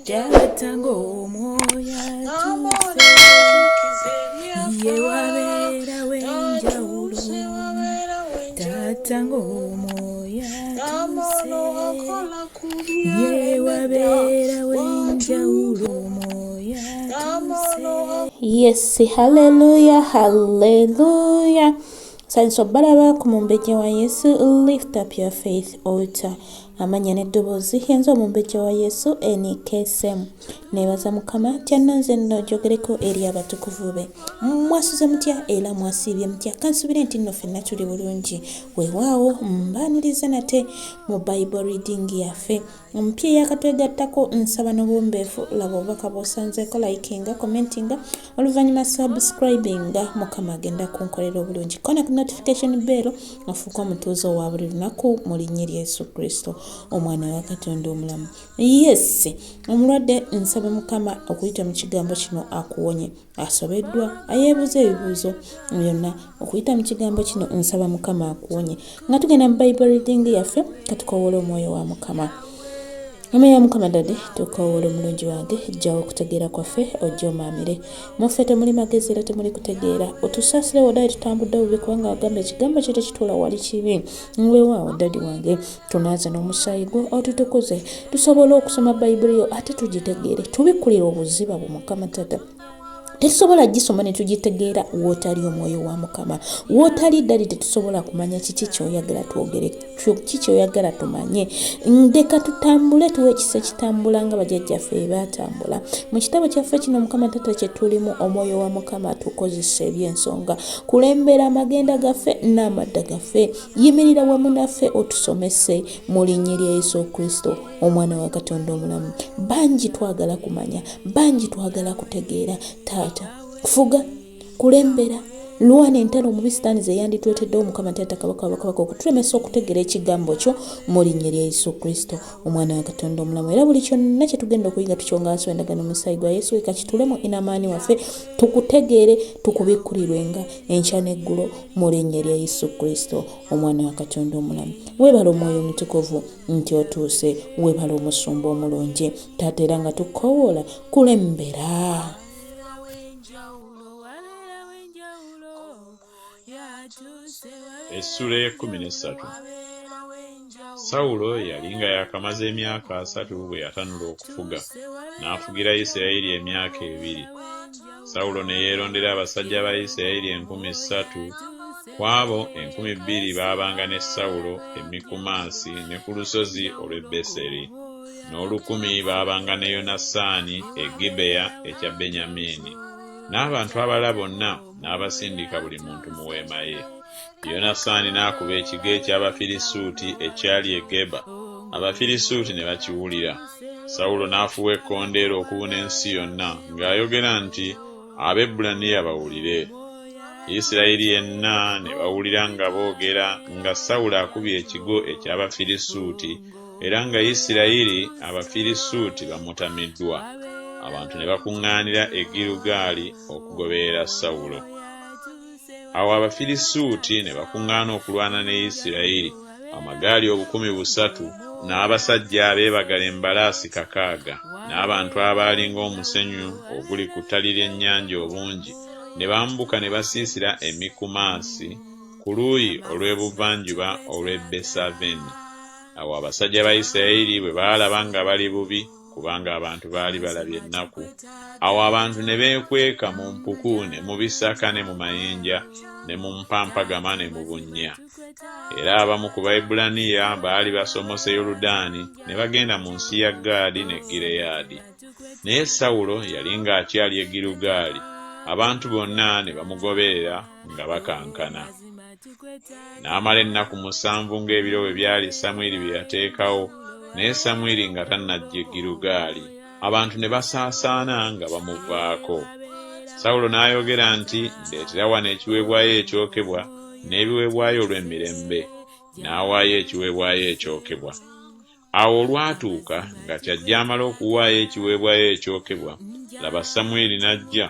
Taata ng'omwoyo atuuse, ye wabeerawo enjawulo. Taata ng'omwoyo atuuse, ye wabeerawo enjawulo. Omwoyo atuuse. Yes, hallelujah, hallelujah. Nsanyuse okubalaba ku Mumbejja wa Yesu, Lift Up Your Faith Altar. Amannya n'eddoboozi yenze Omumbejja wa Yesu NKSM. Neebaza Mukama kyannonze nno njogereko eri abatukuvu be. Mwasuze mutya era mwasiibye mutya? Kansubire nti nno ffenna tuli bulungi. Weewaawo mbaaniriza nate mu Bible reading yaffe. Omupya eyakatwegattako nsaba n'obuwombeefu laba obubaka bw'osanzeeko likinga commentinga oluvannyuma subscribinga mukama agenda kunkolera obulungi kona ku notification bell ofuuke omutuuze owa buli lunaku mu linnya erya Yesu Kristo omwana wa Katonda omulamu. Yes, omulwadde nsaba mukama okuyita mu kigambo kino akuwonye. Asobeddwa ayeebuuza ebibuuzo byonna okuyita mu kigambo kino nsaba mukama akuwonye nga tugenda mu bible reading yaffe katukowoola omwoyo wa mukama. Omwoyo wa mukama dadi tukowoola omulungi wange jjawo okutegeera kwaffe ojje omaamire muffe temuli magezi era temuli kutegeera otusaasire wodali tutambudde obubi kubanga wagamba ekigambo kyo tekituula wali kibi. Weewaawo dadi wange tunaaze n'omusaayi gwo otutukuze tusobole okusoma bayibuli yo ate tugitegeere tubikkulire obuziba bwo mukama tata tetusobola gisoma ne tugitegeera wootali omwoyo wa mukama wootali ddali tetusobola kumanya kiki kyoyagala twogere kiki kyoyagala tumanye ndeka tutambule tuwe ekisa ekitambula nga bajajjaffe ebatambula mu kitabo kyaffe kino mukama tata kyetulimu omwoyo wa mukama tukozesa ebyensonga kulembera amagenda gaffe n'amadda gaffe Yimirira wamu naffe otusomese mu linnya lya Yesu Kristo, Omwana wa Katonda omulamu. Bangi twagala kumanya, bangi twagala kutegeera. Taata, fuga, kulembera, lwana entalo omubi sitaani ze yandituleteddewo Mukama Taata Kabaka wa bakabaka okutulemesa okutegeera ekigambo kyo mu linnya lya Yesu Kristo, Omwana wa Katonda omulamu. Era buli kyonna kye tugenda okuyiga tukyonga wansi w'endagaano omusaayi gwa Yesu eka kitulemu inamaani waffe tukutegeere tukubikkulirwenga enkya n'eggulo mu linnya erya Yesu Kristo omwana wa Katonda omulamu. Weebale omwoyo omutukuvu nti otuuse, weebale omusumba omulungi taata era nga tukkowoola kulembera. Essuula ey'ekkumi n'essatu. Sawulo yali nga yaakamaze emyaka asatu bwe yatanula okufuga, n'afugira Yisirayeli emyaka ebiri. Sawulo ne yeerondera abasajja ba Yisirayeli 3000, ku abo 2000 baabanga ne Sawulo e Mikumaasi ne ku lusozi olw'e Beseri, n'olukumi baabanga ne Yonasaani e Gibeya ekya Benyamiini, n'abantu abalala bonna n'abasindika buli muntu mu weema ye. Yonasaani n'akuba ekigo eky'Abafirisuuti ekyali e Geba, Abafirisuuti ne bakiwulira. Sawulo n'afuuwa ekkondeere okubuna ensi yonna ng'ayogera nti, Abebbulaniya bawulire! Isirayiri yenna ne bawulira nga boogera nga Sawulo akubye ekigo eky'Abafirisuuti era nga Isirayiri Abafirisuuti bamutamiddwa. Abantu ne bakuŋŋaanira e Girugaali okugoberera Sawulo. Awo Abafirisuuti ne bakuŋŋaana okulwana ne Isirayiri, amagaali 3000, n'abasajja abeebagala embalaasi kakaaga, n'abantu abaali ng'omusenyu oguli ku ttali ly'ennyanja obungi, ne bambuka ne basiisira e Mikumaasi ku luuyi olw'ebuvanjuba olw'e Besaveni. Awo abasajja ba Isirayiri bwe baalaba nga bali bubi, kubanga abantu baali balabye ennaku. Awo abantu ne beekweka mu mpuku ne mu bisaka ne mu mayinja ne mu mpampagama ne mu bunnya. Era abamu ku Baebbulaniya baali basomose Yoludaani ne bagenda mu nsi ya Gaadi ne Gireyaadi. Naye Sawulo yali ng'akyali e Girugaali, abantu bonna ne bamugoberera nga bakankana. N'amala ennaku musanvu ng'ebiro bwe byali Samwiri bye yateekawo, naye Samwiri nga tannajja e Girugaali. Abantu ne basaasaana nga bamuvaako. Sawulo n'ayogera nti, Ndeetera wano ekiweebwayo ekyokebwa n'ebiweebwayo olw'emirembe. N'awaayo ekiweebwayo ekyokebwa. Awo olwatuuka nga kyajje amale okuwaayo ekiweebwayo ekyokebwa, laba, Samwiri n'ajja,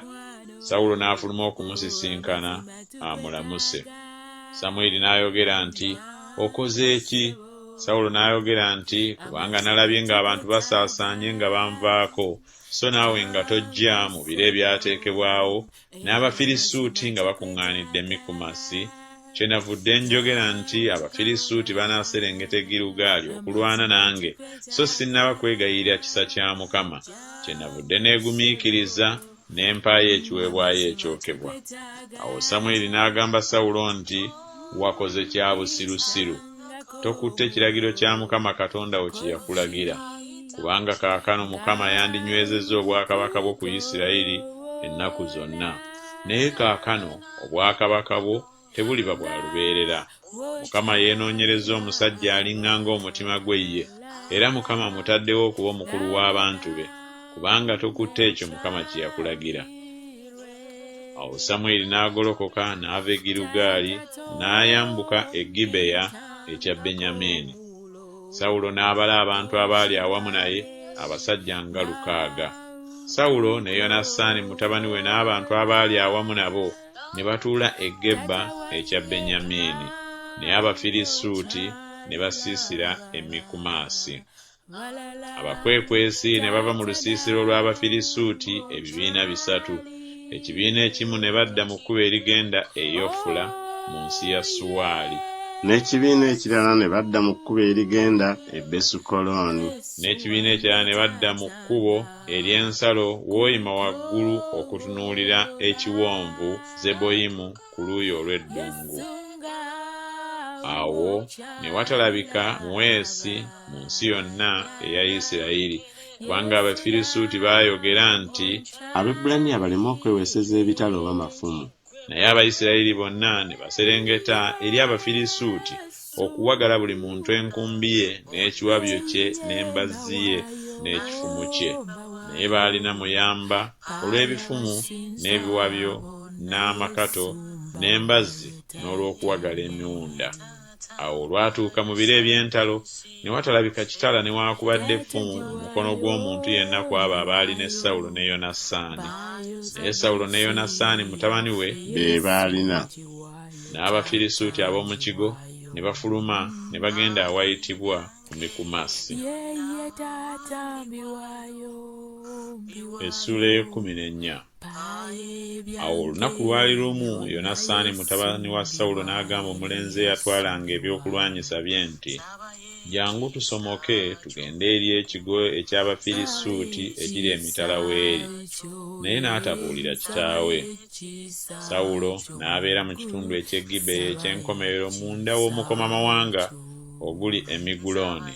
Sawulo n'afuluma okumusisinkana amulamuse. Samwiri n'ayogera nti, Okoze ki? Sawulo n'ayogera nti, Kubanga nalabye ng'abantu basaasaanye nga banvaako, so naawe nga tojja mu biro ebyateekebwawo, n'Abafirisuuti nga bakuŋŋaanidde Mikumasi, kyenavudde njogera nti Abafirisuuti banaaserengeta e Girugaali okulwana nange, so sinnaba kwegayirira kisa kya Mukama, kyenavudde neegumiikiriza ne mpaayo ekiweebwayo ekyokebwa. Awo Samwiri n'agamba Sawulo nti, Wakoze kya busirusiru. Tokutte kiragiro kya Mukama Katonda wo kye yakulagira, kubanga kaakano Mukama yandinywezezza obwakabaka bwo ku Isirayiri ennaku zonna. Naye kaakano obwakabaka bwo tebuliba bwa lubeerera. Mukama yeenoonyerezza omusajja aliŋŋanga omutima gwe ye, era Mukama amutaddewo okuba omukulu w'abantu be, kubanga tokutte ekyo Mukama kye yakulagira. Awo Samwiri n'agolokoka n'ava e Girugaali n'ayambuka e Gibeya ekya Benyamiini. Sawulo n'abala abantu abaali awamu naye, abasajja nga lukaaga. Sawulo ne Yonasaani mutabani we n'abantu abaali awamu nabo ne batuula e Geba ekya Benyamiini, naye Abafirisuuti ne basiisira e Mikumasi. Abakwekwesi ne bava mu lusiisira olw'Abafirisuuti ebibiina bisatu, ekibiina ekimu ne badda mu kkubo erigenda e Yofula mu nsi ya Suwaali. N'ekibiina ekirala ne badda mu kkubo erigenda e Besukolooni. N'ekibiina ekirala ne badda mu kkubo ery'ensalo w'oyima waggulu okutunuulira ekiwonvu Zeboyimu ku luuyi olw'eddungu. Awo ne watalabika muweesi mu nsi yonna eya Isirayiri, kubanga Abafirisuuti baayogera nti. Abaebbulaniya baleme okweweeseza ebitala oba mafumu. Naye Abayisirayiri bonna ne baserengeta eri Abafirisuuti okuwagala buli muntu enkumbi ye n'ekiwabyo kye n'embazzi ye n'ekifumu kye. Naye baalina muyamba olw'ebifumu n'ebiwabyo n'amakato n'embazzi n'olw'okuwagala emiwunda. Awo olwatuuka mu biro eby'entalo, ne watalabika kitala newaakubadde effumu mu mukono gw'omuntu yenna ku abo abaali ne Sawulo ne Yonasaani. Naye Sawulo ne Yonasaani mutabani we. Be baalina. N'Abafirisuuti ab'omu kigo ne bafuluma ne bagenda awayitibwa ku Mikumasi. Essuula ey'ekkumi n'ennya. Awo olunaku lwali lumu Yonasaani mutabani wa Sawulo n'agamba omulenzi eyatwalanga ebyokulwanyisa bye nti, Jjangu tusomoke tugende eri ekigo eky'Abafirisuuti ekiri emitala w'eri. Naye n'atabuulira kitaawe. Sawulo n'abeera mu kitundu eky'e Gibeya eky'enkomerero munda w'omukomamawanga oguli e Migulooni.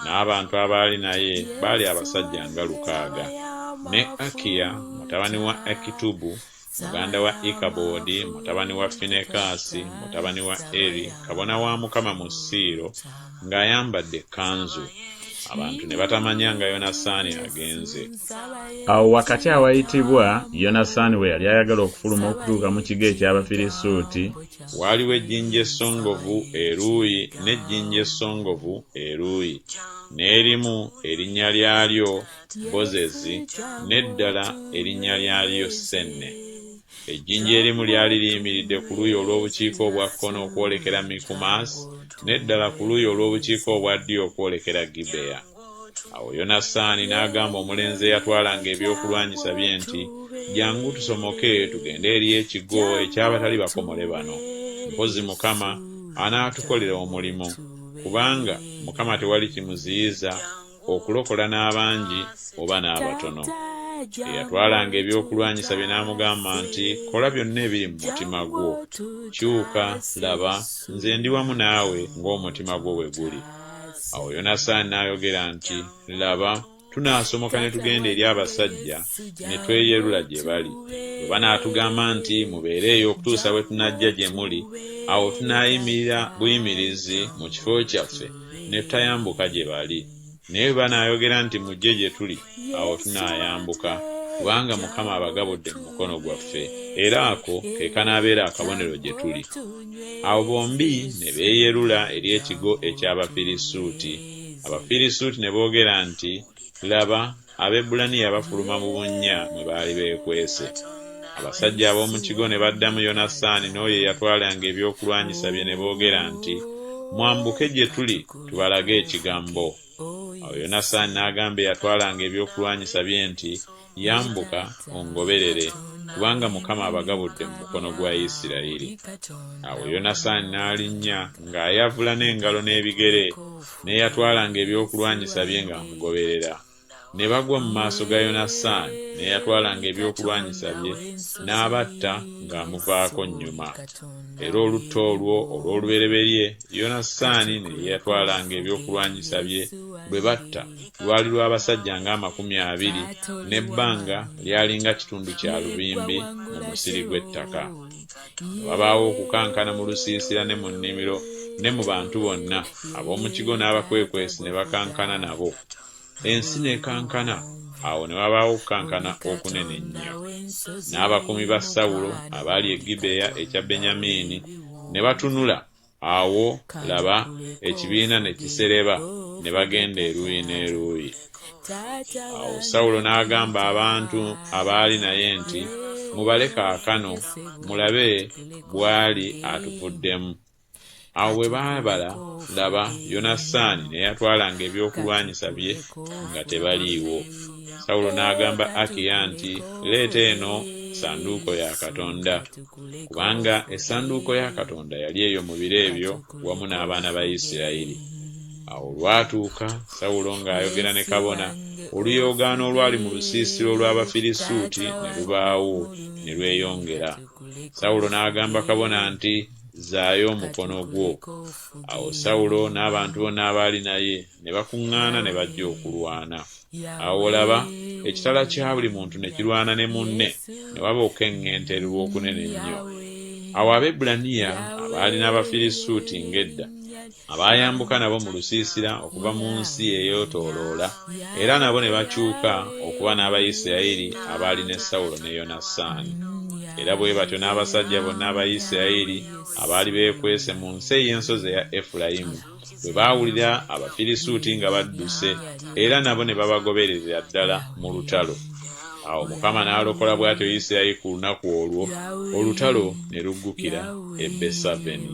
N'abantu abaali naye baali abasajja nga lukaaga. Ne Akiya mutabani wa Akitubu, muganda wa Ikabodi, mutabani wa Finekaasi, mutabani wa Eri, kabona wa Mukama mu Siiro, ng'ayambadde ekkanzu. Abantu ne batamanya nga Yonasaani agenze. Awo wakati awayitibwa Yonasaani we yali ayagala okufuluma okutuuka mu kigo eky'Abafirisuuti, Waaliwo ejjinja essongovu eruuyi n'ejjinja essongovu eruuyi, n'erimu erinnya lyalyo Bozezi, n'eddala erinnya lyalyo Senne. Ejjinja erimu lyali liyimiridde ku luuyi olw'obukiika obwa kkono okwolekera Mikumasi, n'eddala ku luuyi olw'obukiika obwa ddyo okwolekera Gibeya. Awo Yonasaani n'agamba omulenzi eyatwalanga ebyokulwanyisa bye nti, Jjangu tusomoke tugende eri ekigo eky'abatali bakomole bano. Mpozzi Mukama anaatukolera omulimu, kubanga Mukama tewali kimuziyiza okulokola n'abangi oba n'abatono. Eyatwalanga ebyokulwanyisa bye n'amugamba nti, Kola byonna ebiri mu mutima gwo. Kyuka, laba, nze ndi wamu naawe ng'omutima gwo bwe guli. Awo Yonasaani n'ayogera nti, Laba, tunaasomoka ne tugenda eri abasajja ne tweyerula gye bali. Bwe banaatugamba nti, Mubeere eyo okutuusa bwe tunajja gye muli, awo tunaayimirira buyimirizi mu kifo kyaffe ne tutayambuka gye bali. Naye bwe banaayogera nti, Mujje gye tuli, awo tunaayambuka, kubanga Mukama abagabudde mu mukono gwaffe, era ako ke kanaabeera akabonero gye tuli. Awo bombi ne beeyerula eri ekigo eky'Abafirisuuti. Abafirisuuti ne boogera nti, Laba, Abaebbulaniya bafuluma mu bunnya mwe baali beekwese. Abasajja ab'omu kigo ne baddamu Yonasaani n'oyo eyatwalanga ebyokulwanyisa bye ne boogera nti, Mwambuke gye tuli tubalage ekigambo. Awo Yonasaani n'agamba eyatwalanga ebyokulwanyisa bye nti, Yambuka ongoberere, kubanga Mukama abagabudde mu mukono gwa Isirayiri. Awo Yonasaani n'alinnya ng'ayavula n'engalo n'ebigere, n'eyatwalanga ebyokulwanyisa bye ng'amugoberera. Ne bagwa mu maaso ga Yonasaani, n'eyatwalanga ebyokulwanyisa bye n'abatta ng'amuvaako nnyuma. Era olutta olwo olw'olubereberye Yonasaani n'eyatwalanga ebyokulwanyisa bye lwe batta lwali lwa basajja ng'amakumi abiri, n'ebbanga lyali nga kitundu kya lubimbi mu musiri gw'ettaka. Ne wabaawo okukankana mu lusiisira ne mu nnimiro ne mu bantu bonna, ab'omu kigo n'abakwekwesi ne bakankana nabo. Ensi n'ekankana, awo ne wabaawo okukankana okunene ennyo. N'abakuumi ba Sawulo abaali e Gibeya ekya Benyamiini ne batunula, awo, laba, ekibiina ne kisereba, ne bagenda eruuyi n'eruuyi. Awo Sawulo n'agamba abantu abaali naye nti, Mubale kaakano, mulabe bw'ali atuvuddemu. Awo bwe baabala, laba, Yonasaani n'eyatwalanga ebyokulwanyisa bye nga tebaliiwo. Sawulo n'agamba Akiya nti, Leeta eno ssanduuko ya Katonda. Kubanga essanduuko ya Katonda yali eyo mu biro ebyo wamu n'abaana ba Isirayiri. Awo olwatuuka, Sawulo ng'ayogera ne kabona, oluyoogaano olwali mu lusiisira olw'Abafirisuuti ne lubaawo, ne lweyongera. Sawulo n'agamba kabona nti, Zzaayo omukono gwo. Awo Sawulo n'abantu bonna abaali naye ne bakuŋŋaana ne bajja okulwana. Awo laba, ekitala kya buli muntu ne kirwana ne munne, ne waba okukeŋŋentererwa okunene ennyo. Awo Abaebbulaniya abaali n'Abafirisuuti ng'edda, abaayambuka nabo mu lusiisira okuva mu nsi eyeetooloola, era nabo ne bakyuka okuba n'Abayisirayiri abaali ne Sawulo ne Yonasaani. Era bwe batyo n'abasajja bonna aba Isirayiri abaali beekwese mu nsi ey'ensozi eya Efulayimu bwe baawulira Abafirisuuti nga badduse, era nabo ne babagobererera ddala mu lutalo. Awo Mukama n'alokola bw'atyo Isirayiri ku lunaku olwo, olutalo ne luggukira e Besaveni.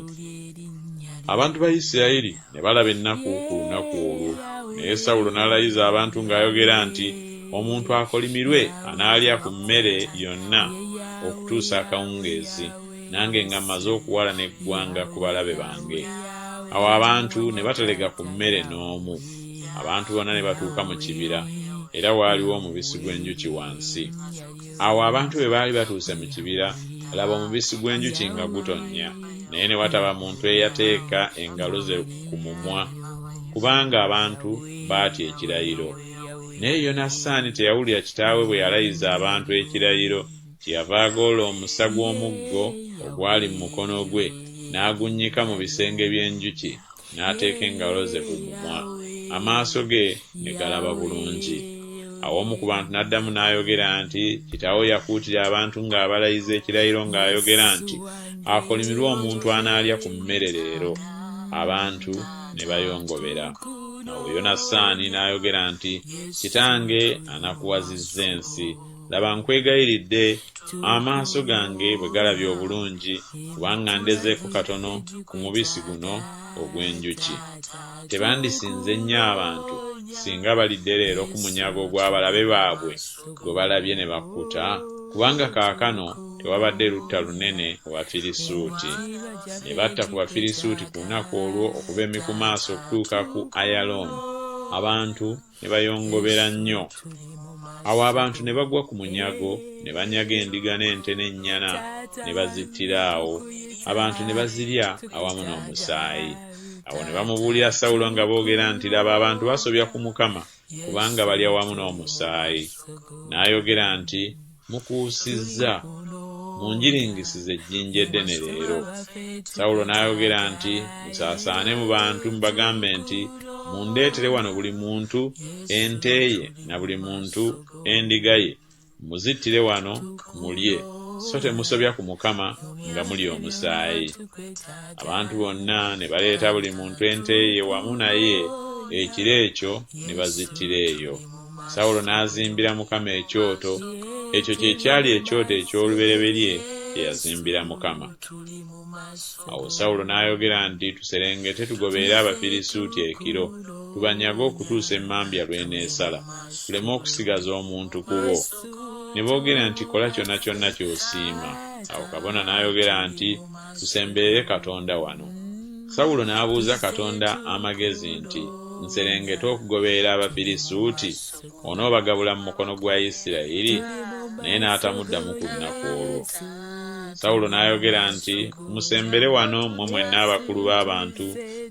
Abantu ba Isirayiri ne balaba ennaku ku lunaku olwo. Naye Sawulo n'alayiza abantu ng'ayogera nti, Omuntu akolimirwe anaalya ku mmere yonna okutuusa akawungeezi, nange nga mmaze okuwalana eggwanga ku balabe bange. Awo abantu ne batalega ku mmere n'omu. Abantu bonna ne batuuka mu kibira, era waaliwo omubisi gw'enjuki wansi. Awo abantu bwe baali batuuse mu kibira, laba omubisi gw'enjuki nga gutonnya, naye ne wataba muntu eyateeka engalo ze ku mumwa, kubanga abantu baatya ekirayiro. Naye Yonasaani teyawulira kitaawe bwe yalayiza abantu ekirayiro, kyeyava agoola omusa gw'omuggo ogwali mu mukono gwe, n'agunnyika mu bisenge by'enjuki, n'ateeka engalo ze ku mumwa, amaaso ge ne galaba bulungi. Awo omu ku bantu n'addamu n'ayogera nti, Kitaawo yakuutira abantu ng'abalayiza ekirayiro ng'ayogera nti, Akolimirwe omuntu anaalya ku mmere leero. Abantu ne bayongobera. Awo Yonasaani n'ayogera nti, Kitange anakuwazizza ensi. Laba, nkwegayiridde, amaaso gange bwe galabye obulungi, kubanga ndezeeko katono ku mubisi guno ogw'enjuki. Tebandisinze nnyo abantu, singa balidde leero ku munyago gw'abalabe baabwe gwe balabye ne bakkuta? Kubanga kaakano tewabadde lutta lunene mu Bafirisuuti. Ne batta ku Bafirisuuti ku lunaku olwo okuva e Mikumasi okutuuka ku Ayalooni, abantu ne bayongobera nnyo. Awo abantu ne bagwa ku munyago, ne banyaga endiga n'ente n'ennyana, ne bazittira awo, abantu ne bazirya awamu n'omusaayi. Awo ne bamubuulira Sawulo nga boogera nti, Laba, abantu basobya ku Mukama, kubanga balya wamu n'omusaayi. N'ayogera nti, Mukuusizza, munjiringisize ejjinja eddene leero. Sawulo n'ayogera nti, Musaasaane mu bantu mubagambe nti, Mundeetere wano buli muntu ente ye na buli muntu endiga ye, muzittire wano mulye, so temusobya ku Mukama nga mulya omusaayi. Abantu bonna ne baleeta buli muntu ente ye wamu naye ekiro ekyo ne bazittira eyo. Sawulo n'azimbira Mukama ekyoto, ekyo kye kyali ekyoto eky'olubereberye kye yazimbira Mukama. Awo Sawulo n'ayogera nti, Tuserengete tugoberere Abafirisuuti ekiro, tubanyage okutuusa emmambya lw'eneesala, tuleme okusigaza omuntu ku bo. Ne boogera nti, Kola kyonna kyonna ky'osiima. Awo kabona n'ayogera nti, Tusemberere Katonda wano. Sawulo n'abuuza Katonda amagezi nti, Nserengete okugoberera Abafirisuuti? Onoobagabula mu mukono gwa Isirayiri? Naye n'atamuddamu ku lunaku olwo. Sawulo n'ayogera nti, Musembere wano mmwe mwenna abakulu b'abantu,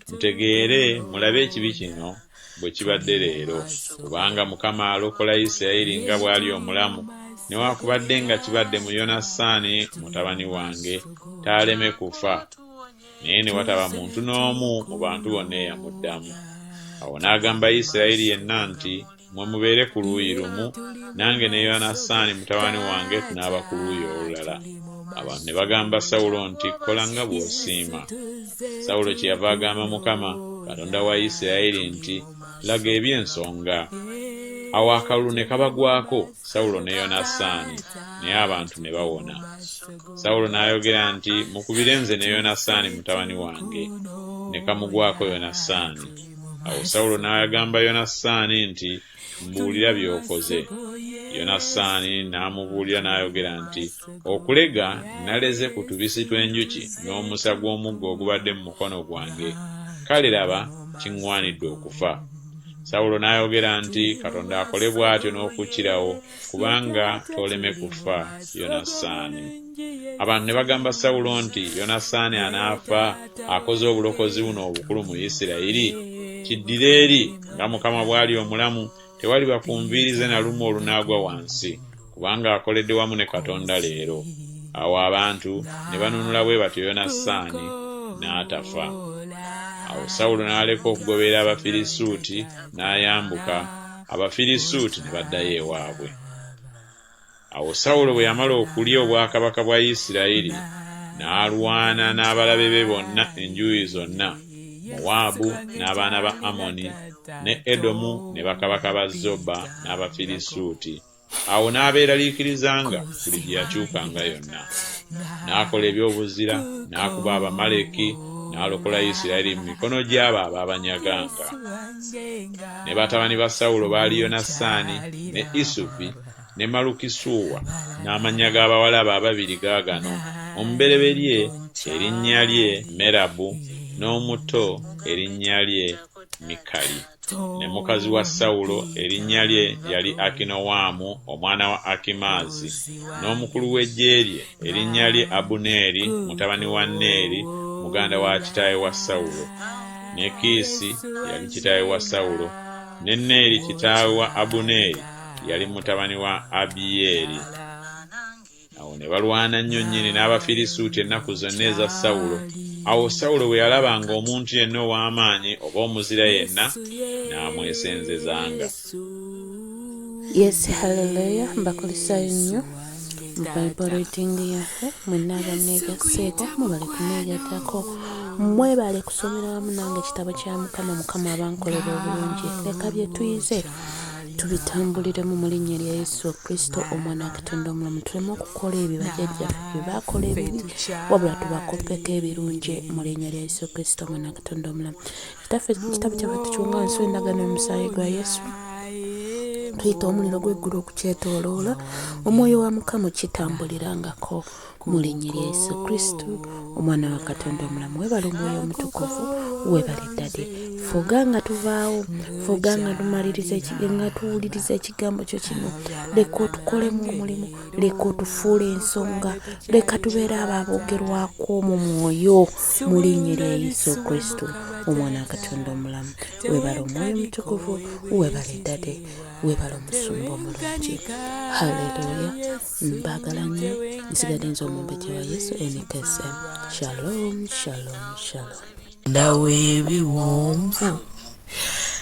mutegeere mulabe ekibi kino bwe kibadde leero, kubanga Mukama alokola Isirayiri nga bw'ali omulamu, newakubadde nga kibadde mu Yonasaani mutabani wange, taaleme kufa. Naye ne wataba muntu n'omu mu bantu bonna eyamuddamu. Awo n'agamba Isirayiri yenna nti, Mmwe mubeere ku luuyi lumu, nange ne Yonasaani mutabani wange tunaaba ku luuyi olulala. Abantu ne bagamba Sawulo nti, Kola nga bw'osiima. Sawulo kyeyava agamba Mukama, Katonda wa Isirayiri nti, Laga eby'ensonga. Awo akalulu ne kabagwako, Sawulo ne Yonasaani, naye abantu ne bawona. Sawulo n'ayogera nti, Mukubire nze ne Yonasaani mutabani wange. Ne kamugwako Yonasaani. Awo Sawulo n'agamba Yonasaani nti, Mbuulira by'okoze. Yonasaani n'amubuulira n'ayogera nti, Okulega naleze ku tubisi tw'enjuki n'omusa gw'omuggo ogubadde mu mukono gwange, kale laba, kiŋŋwanidde okufa. Sawulo n'ayogera nti, Katonda akole bw'atyo n'okukirawo, kubanga tooleme kufa, Yonasaani. Abantu ne bagamba Sawulo nti, Yonasaani anaafa akoze obulokozi buno obukulu mu Isirayiri? Kiddire eri, nga Mukama bw'ali omulamu, tewaliba ku nviiri ze na lumu olunaagwa wansi, kubanga akoledde wamu ne Katonda leero. Awo abantu ne banunula bwe batyo Yonasaani, n'atafa. Awo Sawulo n'aleka okugoberera Abafirisuuti, n'ayambuka, Abafirisuuti ne baddayo ewaabwe. Awo Sawulo bwe yamala okulya obwakabaka bwa Isirayiri, n'alwana n'abalabe be bonna enjuuyi zonna, Mowaabu n'abaana ba Amoni, ne Edomu ne bakabaka ba Zoba n'Abafirisuuti. Awo n'abeeraliikirizanga buli gye yakyukanga yonna. N'akola eby'obuzira, n'akuba Abamaleki, n'alokola Isirayiri mu mikono gy'abo abaabanyaganga. Ne batabani ba Sawulo baali Yonasaani, ne Isuvi, ne Malukisuuwa, n'amannya g'abawala be ababiri gaagano, omubereberye erinnya lye Merabu, n'omuto erinnya lye Mikali. Ne mukazi wa Sawulo erinnya lye yali Akinowamu omwana wa Akimaazi, n'omukulu w'eggye lye erinnya lye Abuneeri mutabani wa Neeri muganda wa kitaawe wa Sawulo. Ne Kiisi yali kitaawe wa Sawulo, ne Neeri kitaawe wa Abuneeri yali mutabani wa Abiyeeri. Awo ne balwana nnyo nnyini n'Abafirisuuti ennaku zonna eza Sawulo. Awo Sawulo bwe yalabanga omuntu yenna ow'amaanyi oba omuzira yenna, n'amwesenzezanga. Yes, hallelujah. Mbakulisaayo nnyo mu Bible reading yaffe mwenna abanneegasseeko mwebale kuneegattako mwebale kusomera wamu nange ekitabo kya Mukama. Mukama abankolera obulungi leka bye tuyize tubitambuliremu mu linnya lya Yesu Kristo omwana wa Katonda omulamu tuleme okukola ebyo bajjajjaffe bye baakola ebibi wabula tubakoppeko ebirungi mu linnya lya Yesu Kristo omwana wa Katonda omulamu. Kitaffe ekitabo kyaffe tukiwonga wansi w'endagaano y'omusaayi gwa Yesu tuyita omuliro gw'eggulu okukyetooloola omwoyo wa Mukama okitambulirangako mu linnya lya Yesu Kristo omwana wa Katonda omulamu. Webale omwoyo omutukuvu, webale ddadi. Fuga nga tuvaawo, fuga nga tumaliriza nga tuwuliriza ekigambo kyo kino. Leka otukolemu omulimu, leka otufuule ensonga, leka tubeere abo aboogerwako mu mwoyo mu linnya lya Yesu Kristo omwana wa Katonda omulamu. Webale omwoyo omutukuvu, webale ddadi. Webale omusumba omulungi. Haleluya. Mbagala nnyo. Nsigadde nze omumbejja wa Yesu NKSM. Shalom, shalom, shalom. Ndawo ebiwonvu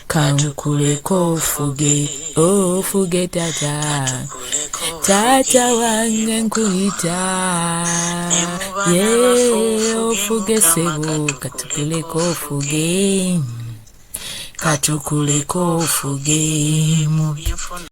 kankuleko ofuge ofuge tata tata wange nkuyita ye ofuge sebo katukuleko ofuge katukuleko ofuge mu byenfuna.